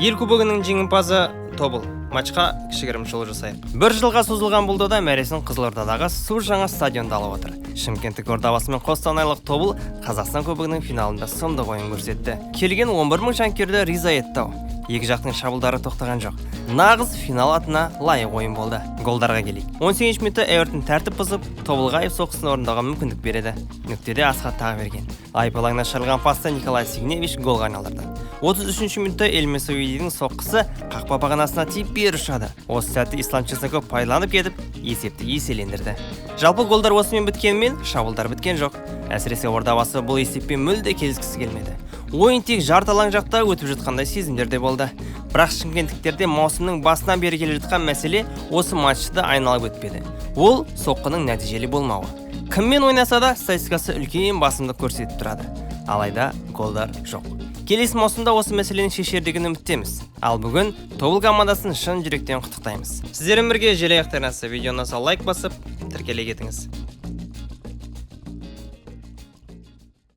Ел кубогының жеңімпазы Тобыл. Матчқа кішігірім шолу жасайық. Бір жылға созылған бұл дода мәресін Қызылордадағы су жаңа стадионда алып отыр. Шымкенттік Ордабасы мен қостанайлық Тобыл Қазақстан кубогының финалында сұмдық ойын көрсетті. Келген 11 мың жанкүйерді риза етті ау. Екі жақтың шабуылдары тоқтаған жоқ. Нағыз финал атына лайық ойын болды. Голдарға келейік. 18 минутта Эвертон тәртіп бұзып, Тобылға айып соққысын орындауға мүмкіндік береді. Нүктеде Асхат Тағыберген. Айып алаңына шығарылған пасты Николай Сигневич голға айналдырды. 33 минутта Эльмесуидің соққысы қақпа бағанасына тиіп бері ұшады. Осы сәтті Ислам Чесноков пайдаланып кетіп, есепті еселендірді. Жалпы голдар осымен біткенімен, шабуылдар біткен жоқ. Әсіресе Ордабасы бұл есеппен мүлде келіскісі келмеді. Ойын тек жарты алаң жақта өтіп жатқандай сезімдер де болды. Бірақ шымкенттіктерде маусымның басынан бері келе жатқан мәселе осы матчты айналып өтпеді. Ол соққының нәтижелі болмауы. Кіммен ойнаса да, статистикасы үлкен басымдық көрсетіп тұрады. Алайда голдар жоқ. Келесі маусымда осы мәселені шешер деген үміттеміз. Ал бүгін Тобыл командасын шын жүректен құттықтаймыз. Сіздермен бірге Желаяқ арнасы. Видеоны лайк басып, тіркеле кетіңіз.